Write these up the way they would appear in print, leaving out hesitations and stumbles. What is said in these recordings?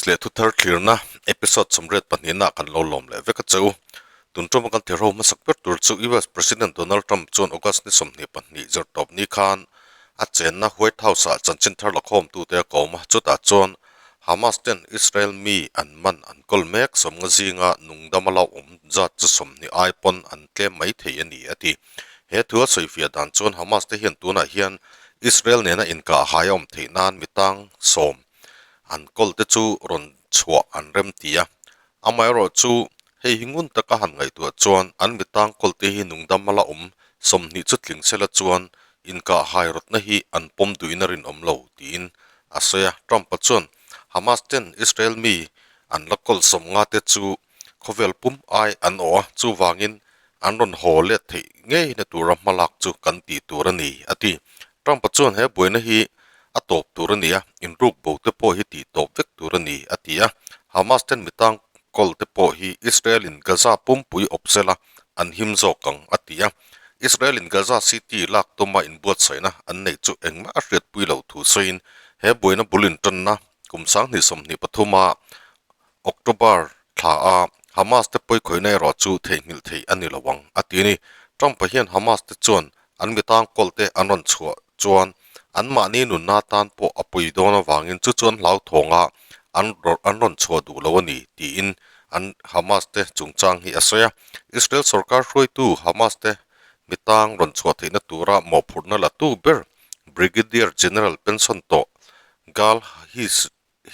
Politics leh thuthar thlirna episode 82 ah kan lo lawm leh vek a che u. Tun tuma kan thirho hmasak ber tur chu US President Donald Trump chuan August ni 22 zirtawp ni khan a chenna White House ah chanchin thar lakhawmtute a kawm a, chutah chuan Hamas ten Israel mi an man an kawl mek 50 zinga nungdam a lo awm zat chu 20 ai pawn an tlem mai thei a ni a ti. He thu a sawifiah dan chuan Hamas te hian tunah hian Israel nena inkah hai a awm theih nan mi tang sawm an kawl te chu rawn chhuah an rem ti a. Amaherawh chu hei hi ngun taka han ngaihtuah chuan an mi tang kawl te hi nungdam a la awm 20 chu tling sela chuan inkah hai rawtna hi an pawm duhin a rinawm lo tiin a sawi a. Trump-a chuan Hamas ten Israel mi an la kawl 50 te chu khawvel pum ai an awh a, chuvangin an rawn haw let theih ngei na tura hmalak chu kan tih tur a ni, a ti. Trump-a chuan he buaina hi a tawp tur a ni a, inruk bo te pawh hi tih tawp vek tur a ni, a ti a. Hamas ten mi tang kawl te pawh hi Israel-in Gaza pumpui awp sela an him zawk ang, a ti a. Israel-in Gaza City lak tuma inbuatsaihna an neih chu engmah a hriatpui loh thu sawiin he buaina bul intanna kum 2023-a October thla a Hamas te pawikhawihna erawh chu theihnghilh theih a ni lo ang, a ti a ni. Trump-a hian Hamas te chuan an mi tangkawl te an rawn chhuah chuan anmahni nunna tan pawh a pawi dawn avangin chu chuan hlauthawng a an an rawn chhuah duh lo a ni tiin an Hamas te chungchang hi a sawi a. Israel sorkar hruaitu Hamas te mi tang rawn chhuah theihna tura mawhphurhna la tu ber Brigadier General pension tawh Gal His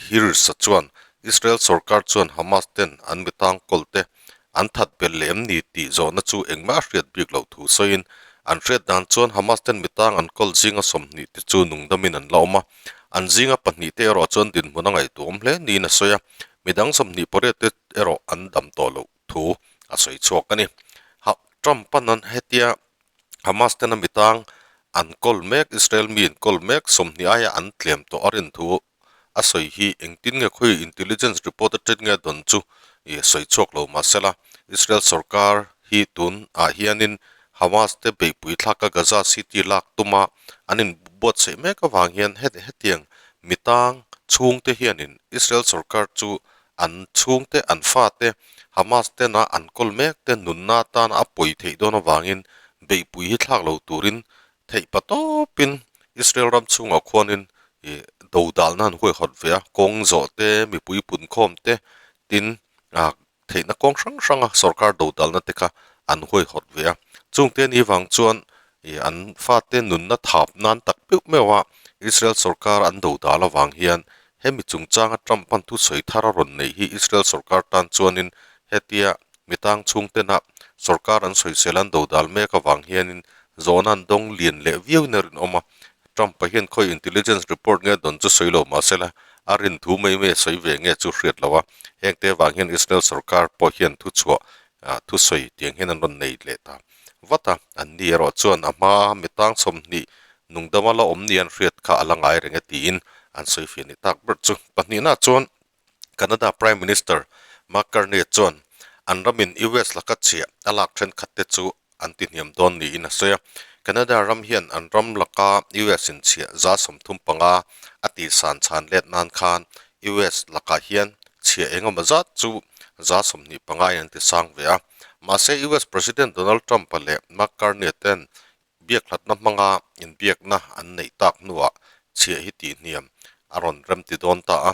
Hirsch-a chuan Israel sorkar chuan Hamas ten an mi tangkawl te an that belh leh em ni tih zawhna chu engmah a hriat bik loh thu sawiin an hriat dan chuan Hamas ten mi tang an kawl zinga 20 te chu nungdamin an la awm a, an zinga pahnih te erawh chuan dinhmun a ngaihtuahawm hle niin a sawi a, midang 28 te erawh an dam tawh loh thu a sawi chhuak a ni. Ha Trump-a'n an hetia Hamas tena mi tang an kawl mek, Israel mi in kawl mek 20 aia an tlem tawh a rin thu a sawi hi engtin nge khawi intelligence report atang nge dawn chu ih sawi chhuak lo mahsela Israel sorkar hi tun ah hianin Hamas te beihpui thlaka Gaza city lak tuma an in buatsaih mek avang hian hetiang mi tang chhungte hianin Israel sorkar chu an chhungte an fate Hamas tena an kawl mek te nunna atana a pawi theih dawn avangin beihpui hi thlak lo turin Theih pa tawpin Israel ram chhungah khuanin ih do dalna an huaihawt ve a, kawng zawh te, mipui punkhawm te tin ah theihna kawng hrang hranga sorkar do dalna te kha an huaihawt ve a. Chungte ni vang chuan ih an fate nunna thap nan tak meuh meuh a Israel sorkar an do dal avang hian hemi chungchanga Trump an thusawi thar a rawn neih hi Israel sorkar tan chuanin hetia mi tang chhungtena sorkar an sawisel an do dal mek avang hianin Zawhna an dawng lian leh viau in a rinawm a, Trump-a hian khawi intelligence report nge dawn chu sawi lo mahsela a rin thu mai mai a sawi ve nge chu hriat lo a, hengte avang hian Israel sorkar pawh hian thuchhuah thusawi tiang hian an rawn nei leh ta vat a, an ni erawh chuan a hmaa mi tang 20 nungdama la awm ni an hriat kha a la ngai reng e tiin an sawi fiah ni tak ber chu. Pahnihna chuan Canada Prime Minister Mark Carney chuan an ramin US laka chhiah a lak thenkhat te chu an ti hniam dawn niin a sawi a. Canada ram hian an ram laka US in chhiah 35 a tihsan chhan let nan khan US lakah hian chhiah engemaw zat chu 25 in an ti sang ve a. Mahse US President Donald Trump-a leh Mark Carney ten Biakhlatna hmanga inbiakna an neih tak hnuah chhiah hi tihhniam a rawn rem ti dawn ta a.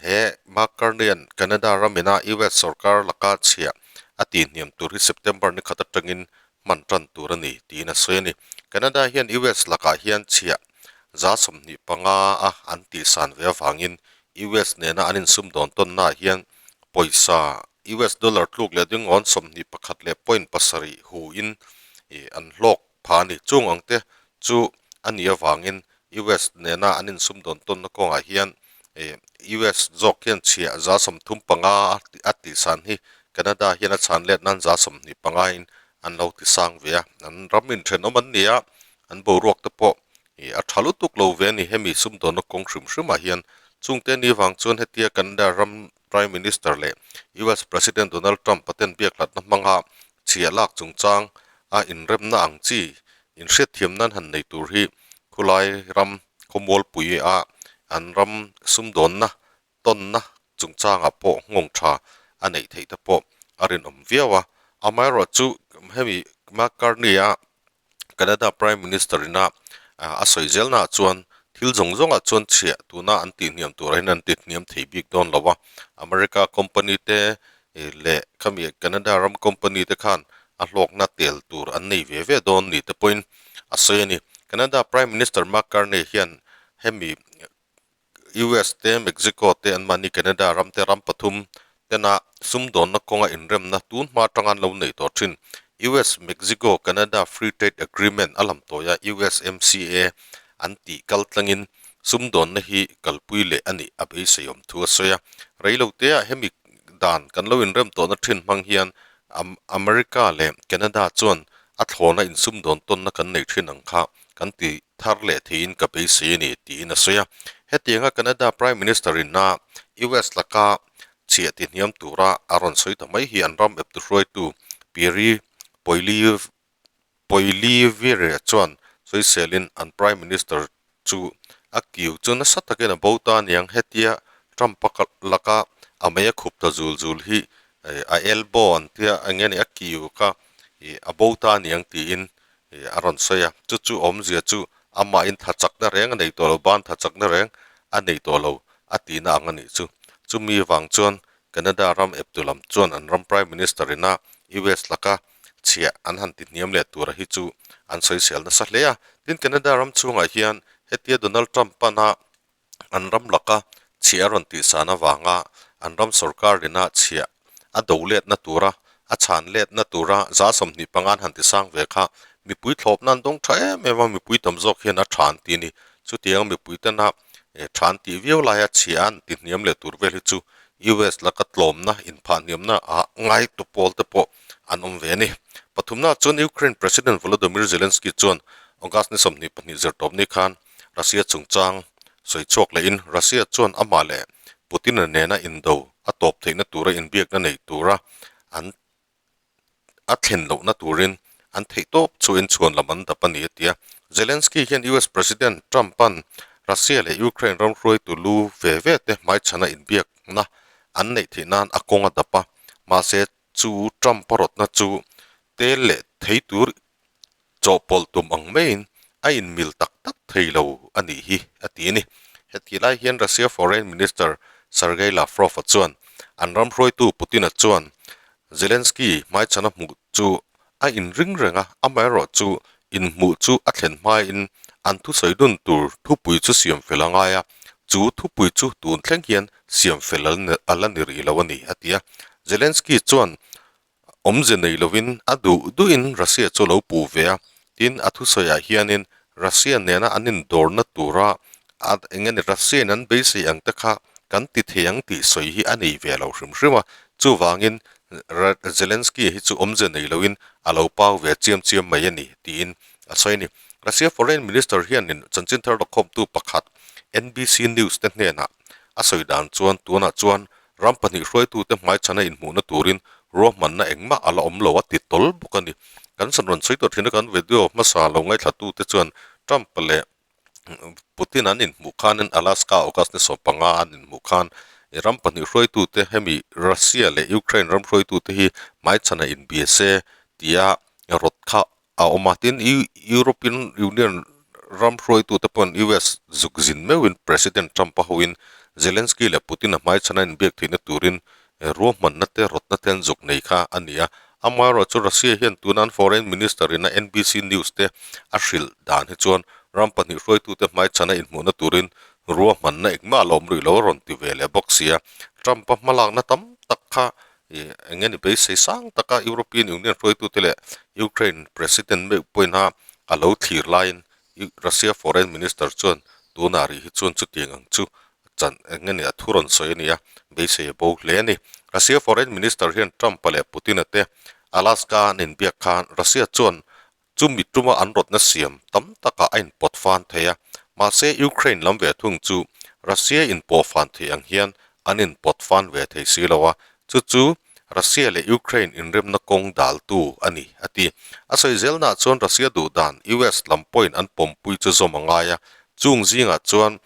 He Mark Carney-a'n Canada ramina US sorkar laka chhiah a tihhniam tur hi September ni khat atangin hman tan tur a ni tiin a sawi a ni. Canada hian US lakah hian chhiah 25 a an tihsan ve avangin US nena an insumdawn tawnnaah hian pawisa US dollar tluk leh dingawn 21 leh point 7 hu in ih an hlawk pha a ni. Chung ang te chu a nih avangin US nena an insum dawn tawnna kawngah hian ih US zawk hian chhiah 35 a tihsan hi Canada hian a chhan let nan 25 in an lo ti sang ve a. An ram inthenawm an ni a, an boruak te pawh ih a tha lutuk lo ve a ni. Hemi sumdawnna kawng hrim hrimah hian chungte ni vang chuan hetia Canada ram Prime Minister leh US President Donald Trump paten biakhlatna hmanga chhiah lak chungchang a inremna ang chi inhriatthiam nan han nei tur hi khulai ram khawmualpui a an ram sumdawnna tawnna chungchangah pawh nghawng tha a neih theih te pawh a rinawm viau a. Amaherawhchu hemi Mark Carney-a Canada Prime Minister ina a sawi zelnaah chuan thil zawng zawngah chuan chhiah tuna an tihhniam turah hian an tihhniam thei bik dawn lo a. America company te leh khami Canada ram company te khan a hlawkna tel tur an nei ve ve dawn ni te pawhin a sawi a ni. Canada Prime Minister Mark Carney hian hemi US te, Mexico te, anmahni Canada ram te ram pathum tena sumdawnna kawnga inremna tun hma atanga an lo neih tawh thin. US, Mexico, Canada Free Trade Agreement a lam tawi a, USMCA an tih kal tlangin sumdawnna hi kalpui leh a nih a beisei awm thu a sawi a. Reiloteah hemi dan kan lo inrem tawhna thin hmang hian America leh Canada chuan a thlawna insumdawn tawnna kan neih thin ang kha kan ti thar leh theiin ka beisei a ni, tiin a sawi a. Hetianga Canada Prime Minister in a US laka chhiah ti hniam tura a rawn sawi ta mai hi an ram eptu hruaitu Pierre Poilievre chuan sawiselin an Prime Minister chu a kiu chu nasa takin a bo ta aniang. Hetia Trump-a laka a mei a khup ta zul zul hi a elbow an tia eng nge ni a kiu kha a bo ta aniang tiin a rawn sawi a, chu chu awmzia chu amahin tha chakna reng a nei tawh lo, ban tha chakna reng a nei tawh lo a tihna ang a nih chu. Chumi vang chuan Canada ram eptu lam chuan an ram Prime Minister ina US laka chhiah an han ti hniam leh tura hi chu an sawisel nasa hle a. Tin, Canada ram chhungah hian hetia Donald Trump pana an ram laka chhiah a rawn tihsan avanga an ram sorkar ina chhiah a do letna tura a chhan letna tura 25 an han tisang ve kha mipui thlawpna an dawng tha em em a, mipui tam zawk hian a tha an ti a ni. Chutianga mipui tena tha an tih viau laia chhiah an ti hniam leh tur vel hi chu US laka tlawmna inphah hniamna ah ngai tu pawl te pawh an awm ve a ni. Pathumna chuan Ukraine President Volodymyr Zelensky chuan August ni 22 zirtawpni khan Russia chungchang sawi chhuak lehin Russia chuan amah leh Putin-a nena indo a tawp theihna tura inbiakna nei tura an a thlen lohna turin an theih tawp chuin chhuan lam an dap a ni a ti a. Zelensky hian US President Trump-a'n Russia leh Ukraine ram hruaitu lu ve ve te hmaichhana inbiakna an neih theih nan a kawng a dap a, mahse chu Trump-a rawtna chu tel leh thei tur chawhpawlh tum ang maiin a inmil tak tak thei lo a nih hi, a ti a ni. Heti lai hian Russia Foreign Minister Sergei Lavrov-a chuan an ram hruaitu Putin-a chuan Zelensky hmaichhana hmuh chu a inring reng a, amaherawhchu inhmuh chu a thlen hmain an thusawi dun tur thupui chu siam fel a ngai a, chu thupui chu tun thleng hian siam fel a la ni rih lo a ni, a ti a. Zelensky chuan Awmze nei lovin a duh duhin Russia chu lo puh ve a, tin a thusawiah hianin Russia nena an indawrna tura a eng nge ni Russia in an beisei ang te kha kan ti thei ang tih sawi hi a nei ve lo hrim hrim a, chuvangin Zelensky hi chu awmze nei loin a lo pau ve chiam chiam mai a ni tiin a sawi a ni. Russia Foreign Minister hianin chanchin thar lawkhawmtu pakhat NBC News te hnenah a sawi dan chuan tunah chuan Ram pahnih hruaitute hmaichhana inhmuhna turin ruahmanna engmah a la awm lo a ti tawl bawk a ni. Kan san rawn sawi tawh thin a, kan video hmasa lo ngaihthlatute chuan Trump leh Putin an inhmuh khanin Alaska August ni 15 an inhmuh khan ram pahnih hruaitute hemi Russia leh Ukraine ram hruaitute hi hmaichhana inbia se tia rawt kha a awm a, tin European Union ram hruaitute pawhin US zuk zin meuhin President Trump-a hoin Zelensky leh Putin-a hmaichhana inbiak theihna turin ruahmanna te rawtna te an zuk nei kha a ni a. Amaherawhchu Russia hian tuna an Foreign Minister-in a NBC News te a hrilh dan hi chuan ram pahnih hruaitute hmaichhana inhmuhna turin ruahmanna engmah a la awm rih lo a rawn ti ve leh bawk sia. Trump-a hmalakna tam tak kha Ih, eng nge ni beisei sang taka European Union hruaitute leh Ukraine President meuh pawhin a a lo thlir laiin Russia Foreign Minister chuan tunah rih hi chuan chutiang ang chu chan eng nge ni a thu rawn sawi a ni a, beisei a bo hle a ni. Russia Foreign Minister hian Trump-a leh Putin-a te Alaska an inbiak khan Russia chuan Chumi tuma an rawtna siam tam takah a inpawt fan thei a, mahse Ukraine lam ve thung chu Russia inpawh fan thei ang hian an inpawt fan ve thei si lo a, chu chu Russia leh Ukraine inremna kawng daltu a ni, a ti. A sawi zelnaah chuan Russia duh dan US lam pawhin an pawmpui chu zawm a ngai a, chung zingah chuan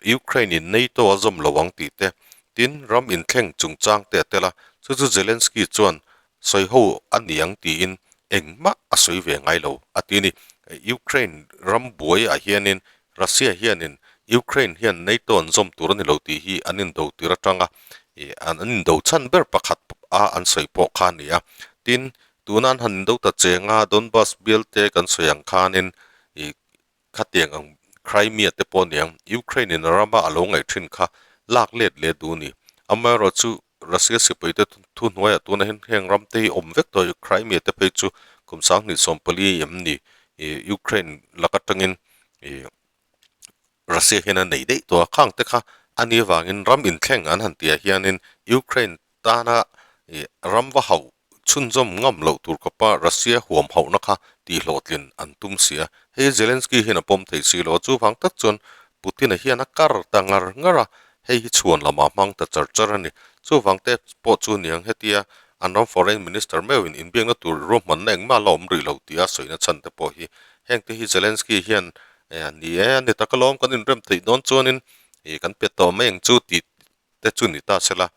Ukraine in NATO a zawm lo ang tih te, Tin, ram inthleng chungchang te a tel a, chu chu Zelensky chuan sawi ho a ni ang tiin engmah a sawi ve ngai lo a ti a ni. Ukraine ram buai ah hianin Russia hianin Ukraine hian NATO an zawm tur a ni lo tih hi an indo tir atanga an indo chhan ber pakhat a an sawi pawh kha a ni a. Tin, tuna an han indo ta cheng a, Donbas bial te kan sawi ang khanin Khatiang ang Crimea te pawh aniang Ukraine in a rama a lo ngaih thin kha lak let leh duh a ni. Amaherawhchu Russia sipai te thuhnuaiah tuna hian heng ram te hi awm vek tawh Crimea te phei chu kum 2014 em ni Ukraine lak atangin Russia hian a nei daih tawh a, khang te kha a ni avangin ram inthleng an han tihah hianin Ukraine tana ram va hauh Chhunzawm ngam loh tur khawpa Russia huam hauhna kha tihhlawhtlin an tum si a, hei Zelensky hian a pawm thei si lo a, chuvang tak chuan Putin-a hian a kar ta ngar ngar a, hei hi chhuan lamah hmang ta char char a ni. Chuvang te pawh chu niang hetia an ram Foreign Minister meuhin inbiakna tur ruahmanna engmah la awm rih lo tia sawina chhan te pawh hi heng te hi Zelensky hian ni e a ni tak alawm kan inrem theih dawn chuanin kan pe tawh mai ang chu tih te chu ni ta sela,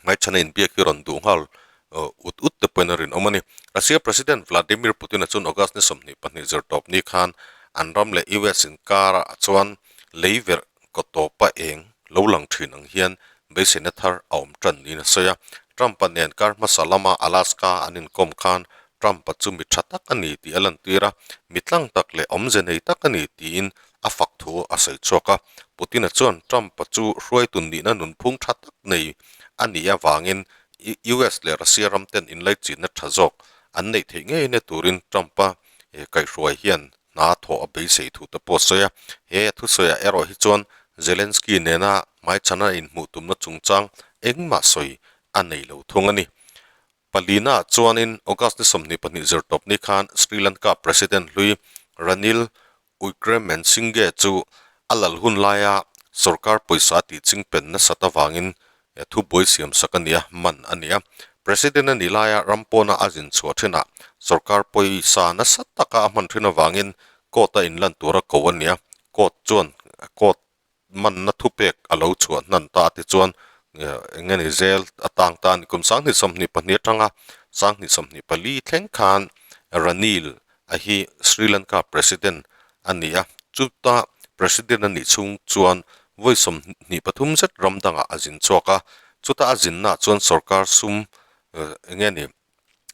hmaichhana inbiak hi rawn duh nghal ut ut te pawhin a rinawm a ni. Russia President Vladimir Putin-a chuan August ni 22 zirtawp ni khan an ram leh US inkarah chuan lei verh kaw tawpa eng lo lang thin ang hian beiseina thar a awm tan niin a sawi a. Trump-a nen kar hmasa lama Alaska an inkawm khan Trump-a chu mi tha tak a ni tih a lantir a, mi tlang tak leh awmze nei tak a ni tiin a fak thu a sawi chhuak a. Putin-a chuan Trump-a chu hruaitu nihna nunphung tha tak nei a nih avangin US leh Russia ram ten inlaichinna tha zawk an neih theih ngei na turin Trump-a kaihhruai hian hna thawh a beisei thu te pawh a sawi a. He thusawiah erawh hi chuan Zelensky nena hmaichhana inhmuh tumna chungchang engmah sawi a nei lo thung a ni. Palina chuanin August ni 22 zirtawp ni khan Sri Lanka President hlui Ranil Wickremesinghe chu a lal hun laia sorkar pawisa tih chingpen nasat avangin thubuai siamsak a nia, man a ni a. President a nih laia ram pawna a zin chhuah thinah sorkar pawisa nasa taka a hman thin avangin court a inlan tura ko a ni a, court chuan court manna thupek a lo chhuah hnan ta tichuan eng nge ni zel a tang ta a ni. Kum 2022 atanga 2024 thleng khan Ranil a hi Sri Lanka President a ni a, chuta President a nih chhung chuan vawi 23 zet ram dangah a zin chhuak a, chuta a zinnaah chuan sorkar sum eng nge ni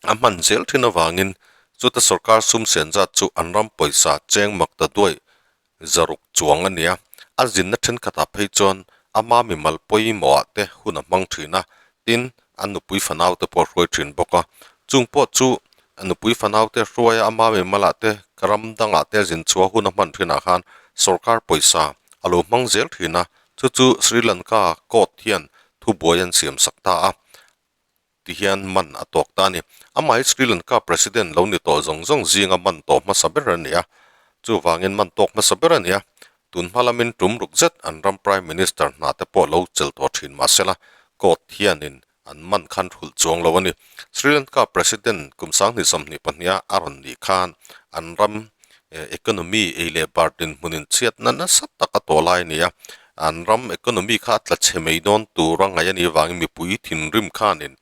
a hman zel thin avangin chuta sorkar sum sen zat chu an ram pawisa cheng mak ta duai Zaruk chuang a nia, a zinna thenkhatah phei chuan ama mimal pawimawhah te hun a hmang thin a, tin, a nupui fanau te pawh a hruai thin bawk a. Chung pawh chu a nupui fanau te hruaia ama mimalah te ram dangah te a zin chhuah hun a hman thinah khan sorkar pawisa a lo hmang zel thin a, chu chu Sri Lanka court hian thubuai an siamsak ta a. Ti hian man a tawk ta a ni. Amah hi Sri Lanka President lo ni tawh zawng zawng zinga man tawh hmasa ber a ni a. Chuvangin man tawk hmasa ber a ni a. Tun hma lamin tum ruk zet an ram Prime Minister hna te pawh lo chel tawh thin mahsela court hianin an man khan hrulh chuang lo a ni. Sri Lanka President kum 2022 a a rawn nih khan an ram economy ei leh bar dinhmunin chhiatna nasa tak a tawh lai a ni a. An ram economy kha a tla chhe mai dawn tur a ngaih a nih avangin mipui thinrim khanin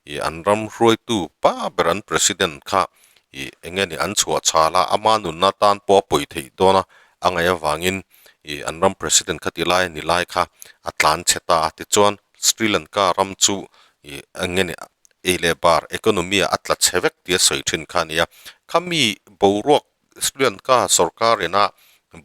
ih an ram hruaitu pa ber an president kha ih eng nge ni an chhuah chhal a, ama nunna tan pawh a pawi theih dawn a a ngaih avangin ih an ram president kha ti lai a ni lai kha a tlan chhe ta a. Tichuan Sri Lanka ram chu ih eng nge ni ei leh bar economy ah a tla chhe vek tia sawi thin kha a ni a. Khami boruak Sri Lanka sorkar ina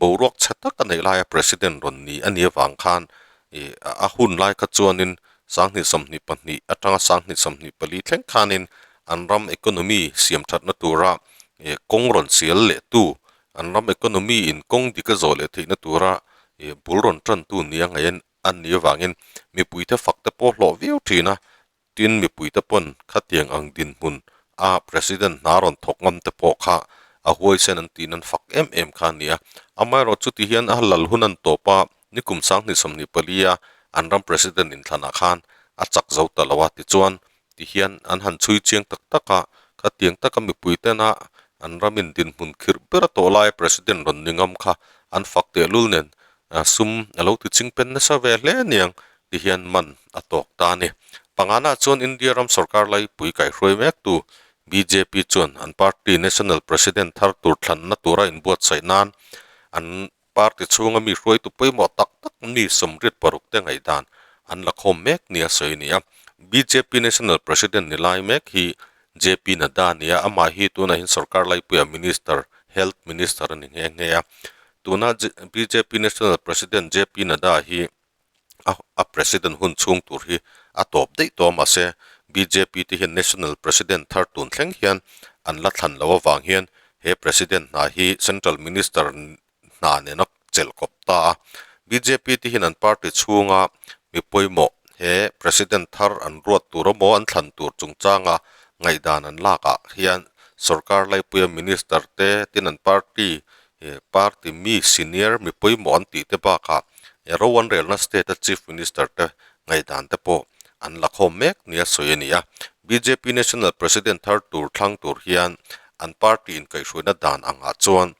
boruak chhe tak a neih laia President rawn ni a nih avang khan ih a hun lai kha chuanin 2022 atanga 2024 thleng khanin an ram economy siam thatna tura ih kawng rawn sial leh tu, an ram economy in kawng dik a zawh leh theihna tura ih bul rawn tantu nia ngaih a nih avangin mipuite fak te pawh hlawh viau thin a. Tin, mipuite pawn khatiang ang dinhmun a President hna rawn thawk ngam te pawh kha a huaisen an tiin an fak em em kha a ni a. Amaherawh chuti hian a lal hun an tawp a, nikum 2024 a an ram President inthlanah khan a chak zo ta lo a. Tichuan, tihian an han chhui chiang tak tak a, khatiang taka mipuitena an ramin dinhmun khirh ber a tawh laia President rawn ni ngam kha an fak tehlul nen sum a lo ti chingpen nasa ve hle aniang. Ti hian man a tawk ta a ni. Pangana chuan India ram sorkar laipui kaihruai mektu bjp chuan an party national president thar tur thlanna tura inbuatsaih nan an party chhunga mi hruaitu pawimawh tak tak mi 86 te ngaihdan an la khawm mek nia sawi a ni a. Bjp national president ni lai mek hi JP Nadda a ni a, amah hi tunah hian sorkar laipuia minister, health minister a ni nghe nghe a. Tuna bjp national president JP Nadda hi a president hun chhung tur hi a tawp daih tawh a, mahse bjp te hian national president thar tun thleng hian an la thlan loh avang hian he president hna hi central minister hna nena chelh kawp ta a. Bjp te hian an party chhunga mi pawimawh he president thar an ruat tur emaw an thlan tur chungchanga ngaihdan an lakah hian sorkar laipuia minister te tin an party Party mi senior mi pawimawh an tih te bakah ro an relna state a chief minister te ngaihdan te pawh an la khawm mek nia sawi a ni a. Bjp national president thar tur thlang tur hian an party inkaihhruaina dan angah chuan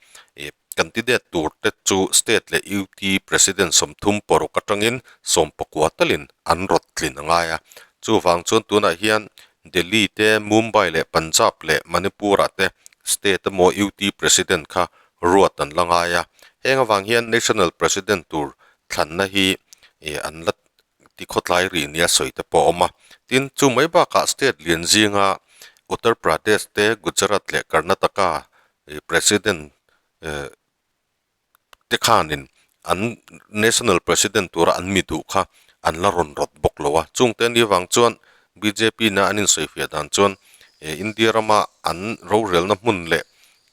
candidate tur te chu state leh UT president 36 atangin 19 talin an rawt tlin a ngai a. Chuvang chuan tunah hian Delhi te, Mumbai leh Punjab leh Manipur-ah te state emaw UT President kha ruat an la ngai a. Heng avang hian National President tur thlanna hi an la ti khawtlai rih nia sawi te pawh a awm a. Tin, chu mai bakah state lian zinga Uttar Pradesh te, Gujarat leh Karnataka President te khanin an national president tura an mi duh kha an la rawn rawt bawk lo a, chungte ni vang chuan bjp na an insawifiah dan chuan India rama an rorelna hmun leh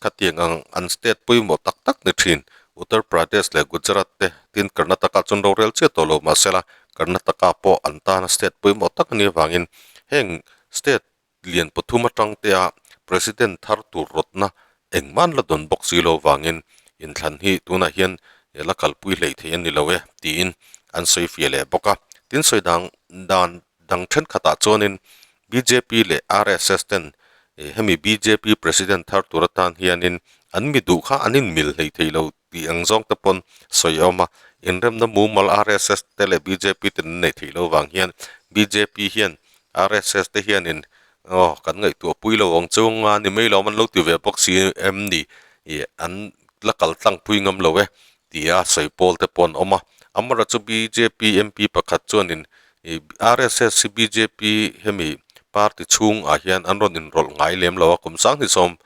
khatiang ang an state pawimawh tak tak ni thin Uttar Pradesh leh Gujarat te tin Karnataka chuan rorel chiah tawh lo mahsela Karnataka pawh an tana state pawimawh tak a nih avangin heng state lian pathum atang te a president thar tur rawtna engmah an la dawn bawk si lo vangin inthlan hi tunah hian la kalpui hleih theih a ni lo e tiin an sawi fiah leh bawk a. Tin sawi dang dan dang thenkhatah chuanin bjp leh RSS ten hemi bjp president thar tur atan hianin an mi duh kha an inmil hleih theih lo tih ang zawng te pawn sawi a awm a. Inremna mumal RSS te leh bjp ten an neih theih lo vang hian bjp hian RSS te hianin aw kan ngaihtuah pui lo ang chu nga ni mai lo an lo ti ve bawk si em ni ih an la kal tlang pui ngam lo e tia sawi pawl te pawh an awm a. Amaherawhchu chu bjp MP pakhat chuanin ih RSS hi bjp hemi party chhungah hian an rawn inrawlh ngai lem lo a kum 20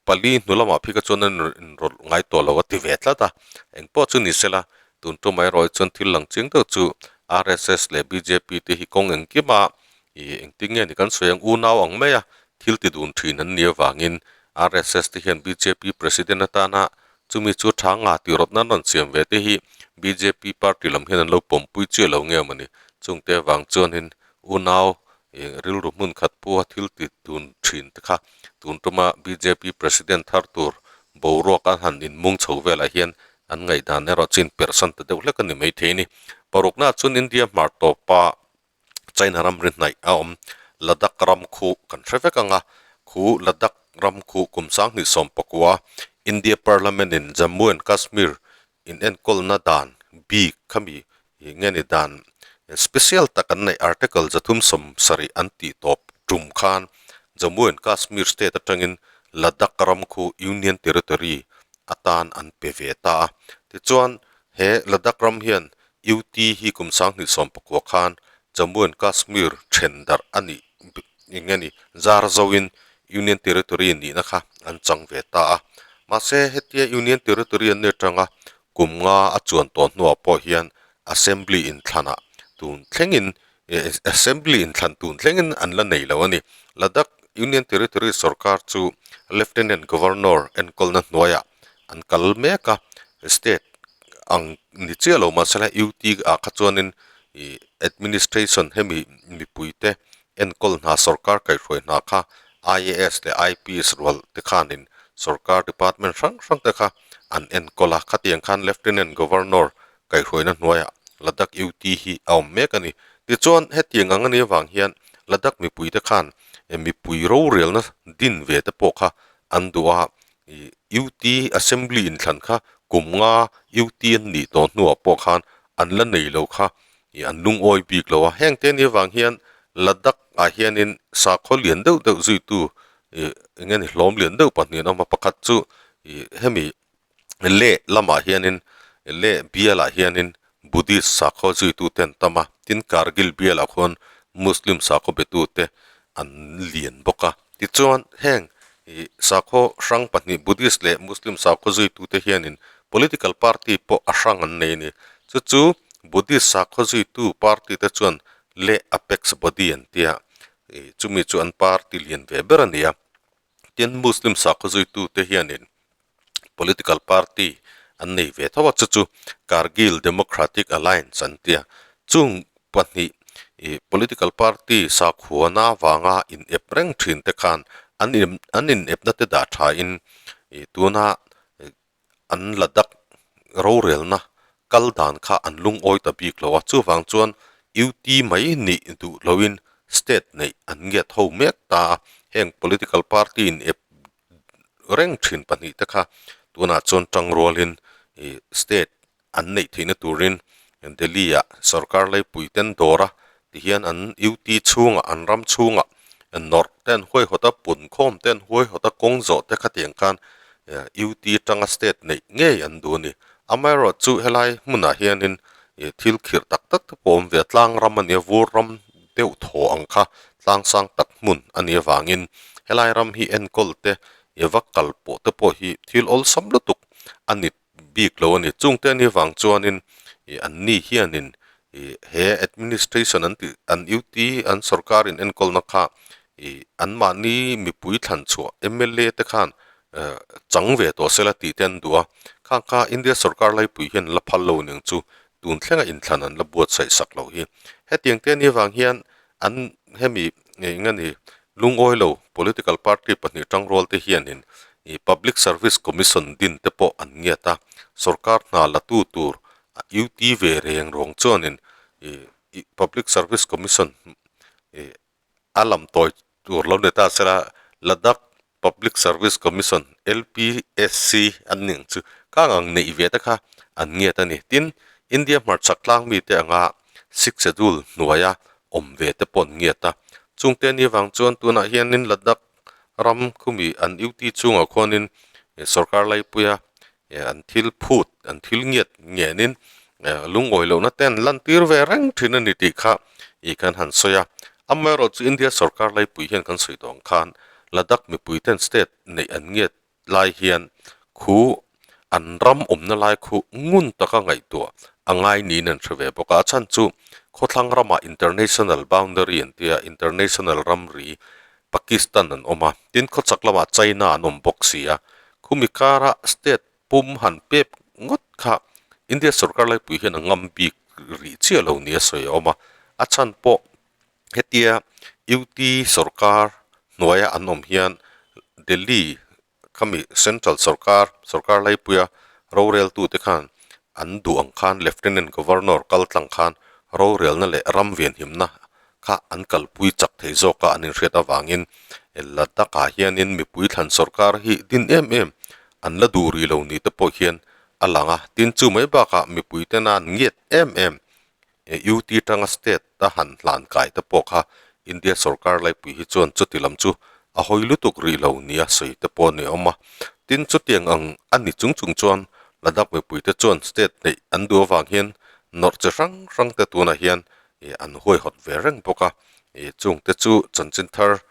pali hnu lamah phei kha chuan an inrawlh ngai tawh lo a ti ve tlat a, engpawh chu ni sela tun tumah erawh hi chuan thil lang chiang deuh chu RSS leh bjp te hi kawng engkima ih engtin nge ni kan sawi ang unau ang mai a thil ti dun thin an nih avangin RSS te hian bjp president atana chumi chu tha nga tih rawtna an rawn siam ve te hi bjp party lam hian an lo pawmpui chiah lo nge mawni chungte avang chuanin unau ih rilru hmun khat pawha thil ti dun thin te kha tun tuma bjp president thar tur boruak a han inmung chho velah hian an ngaihdan erawh chu inperhsan ta deuh hlek a ni maithei a ni. Paruknaah chuan India hmar tawpa China ram ri hnaih a awm Ladakh ram khu kan hre vek ang a, khu Ladakh ram khu kum 2019 India Parliament in Jammu and Kashmir inenkawlna dan bik khami ih nge ni dan special tak an neih article 370 an tih tawp tum khan Jammu and Kashmir state atangin Ladakh ram khu Union Territory atan an pe ve ta a. Tichuan he Ladakh ram hian UT hi kum 2019 khan Jammu and Kashmir then darh a nih eng nge ni zar zoin Union Territory nihna kha an chang ve ta a. Mahse hetia Union Territory an ni atanga kum nga a chuan tawh hnuah pawh hian Assembly inthlanah tun thlengin Assembly inthlan tun thlengin an la nei lo a ni. Ladakh Union Territory sorkar chu Lieutenant Governor enkawlna hnuaiah an kal mek a, state ang ni chiah lo mahsela UT ah kha chuanin ih administration hemi mipuite enkawl hna sorkar kaihhruai hna kha IAS leh IPS rual te khanin sorkar department hrang hrang te kha an enkawl a, khatiang khan Lieutenant Governor kaihhruaina hnuaiah Ladakh UT hi a awm mek a ni. Tichuan hetiang ang a nih avang hian Ladakh mipuite khan mipui rorelna din ve te pawh kha an duh a, ih UT Assembly inthlan kha kum nga UT an nih tawh hnuah pawh khan an la nei lo kha. Ih an lungawi bik lo a, heng te ni avang hian Ladakh ah hianin sakhaw lian deuh deuh zuitu ih eng nge ni hlawm lian deuh pahnih an awm a, pakhat chu ih hemi Leh lamah hianin Leh bialah hianin Buddhist sakhaw zuitu te an tam a, tin Kargil bialah khuan Muslim sakhaw betu te an lian bawk a, tichuan heng ih sakhaw hrang pahnih Buddhist leh Muslim sakhaw zuitu te hianin political party pawh a hrang an nei a ni, chu chu Buddhist sakhaw zuitu party te chuan Leh Apex Body an tia ih chumi chu an party lian ve ber a ni a, tin Muslim sakhaw zuitu te hianin political party an nei ve tho a, chu chu Kargil Democratic Alliance an tia. Chung pahnih ih political party sakhuana vanga in ep reng thin te khan an in an in epna te dah tha in ih tuna an Ladakh rorelna kal dan kha an lungawi ta bik lo a, chuvang chuan UT mai nih duh loin state neih an ngiat ho mek ta a, heng political party in ep reng thin pahnih te kha tunah chuan tangrualin ih state an neih theihna turin Delhi ah sorkar leipui ten dawr a tihian an UT chhungah an ram chhungah nawrh te an huaihawt a punkhawm te an huaihawt a kawng zawh te khatiang khan UT tanga state neih ngei an duh a ni. Amaherawhchu helai hmunah hianin ih thil khirh tak tak te pawh a awm ve a tlang ram a nia vur ram deuh thaw ang kha tlang sang tak hmun a nih avangin helai ram hi enkawl te ih va kal pawh te pawh hi thil awlsam lutuk a ni bik lo a ni. Chungte a nih avang chuanin ih an ni hianin ih he administration an tih an UT an sorkar in enkawlna kha ih anmahni mipui thlan chhuah M_L_A te khan eh chang ve tawh sela tih te an duh a khang kha India sorkar laipui hian la phal lo ning chu tun thlenga inthlan an la buatsaih sak loh hi. Hetiang te anih avang hian an hemi eng nge ni lungawi lo political party pahnih tangrual te hianin ih public service commission din te pawh an ngiat a, sorkar hna la tu tur UT ve reng rawng chuanin ih public service commission ih a lam tawi tur lo ni ta sela Ladakh Public Service Commission, LPSC, an ning chu kang ang neih ve te kha an ngiat a ni. Tin, India hmarchhak tlang mite anga Sixth Schedule hnuaia awm ve te pawh an ngiat a. Chungte ni avang chuan tunah hianin Ladakh ram khumi an UT chungah khuanin sorkar laipuia an thil phut, an thil ngiat ngenin lungawi lohna te an lantir ve reng thin a ni tih kha ih kan han sawi a. Amaherawhchu chu India sorkar laipui hian kan sawi tawh ang khan Ladakh mipui ten state neih an ngiat lai hian khu an ram awmna lai khu ngun taka ngaihtuah a ngai niin an hre ve bawk a. A chhan chu khawthlang ramah international boundary an tia, international ramri Pakistan an awm a, tin khawchak lamah China an awm bawk si a, khumi kara state pum han pep ngawt kha India sorkar laipui hian a ngam bik rih chiah lo nia sawi a awm a, a chhan pawh hetia UT sorkar hnuaia an awm hian Delhi Khami Central sorkar, sorkar laipuia roreltute khan an duh ang khan Lieutenant Governor kal tlang khan rorelna leh ram venhimna kha an kalpui chak thei zawk a an inhriat avangin Ladakh-ah hianin mipui thlan sorkar hi din em em an la duh rih lo ni te pawh hian a lang a. Tin, chu mai bakah mipui tena an ngiat em em UT tanga state a han hlan kai te pawh kha India sorkar laipui hi chuan chuti lam chu a hawi lutuk rih lo nia sawi te pawh a ni awm a. Tin, chutiang ang a ni chung chung chuan Ladakh mipui te chuan state neih an duh avang hian nawrh chi hrang hrang te tunah hian an huaihawt ve reng bawk a. Chung te chu chanchin thar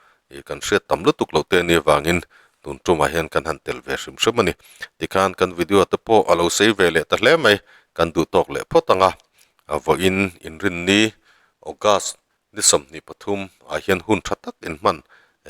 kan hriat tam lutuk loh te a nih avangin tun tumah hian kan han tel ve hrim hrim a ni. Tikhan kan video te pawh a lo sei ve leh ta hle mai, kan duh tawk leh phawt ang a. A vawiin inrinni August ni 23 ah hian hun tha tak inhman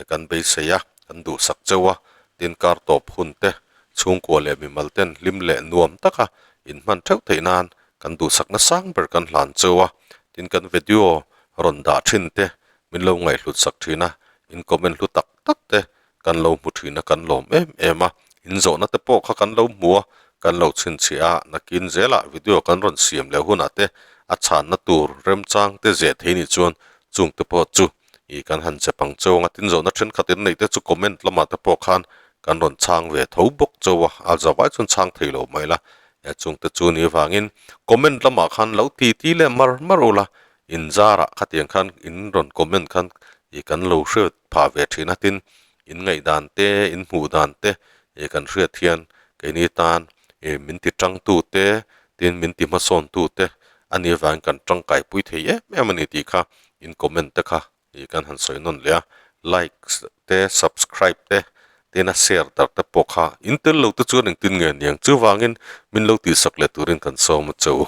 kan beisei a, kan duhsak cheu a, tin kar tawp hun te chhungkua leh mimal ten hlim leh nuam taka inhman theuh theih nan kan duhsakna sang ber kan hlan cheu a, tin kan video rawn dah thin te min lo ngaihhlut sak thin a, in comment hlu tak tak te kan lo hmu thin a, kan lawm em em a, in zawhna te pawh kha kan lo hmu a, kan lo chhinchhiah a, nakin zelah video kan rawn siam leh hunah te a chhanna tur remchang te zeh thei nih chuan chung te pawh chu ih kan han chep ang cheu ang a, tin zawhna thenkhat in neih te chu comment lamah te pawh khan kan rawn chhang ve tho bawk cheu a, a zavai chuan chhang thei lo mai la. Chungte chu ni vangin comment lamah khan lo ti ti leh mar mar ula, in zarah khatiang khan in rawn comment khan ih kan lo hriat phah ve thin a tin in ngaihdan te in hmuh dan te ih kan hriat hian keini tan ih min ti tangtu te tin min ti hmasawn tu te a nih avangin kan tangkai pui thei em em a ni tih kha in comment te kha ih kan han sawi nawn leh a likes te subscribe te tin a share dar te pawh kha in tel lo te chuan engtin nge niang chuvangin min lo tihsak leh turin kan sawm a che u.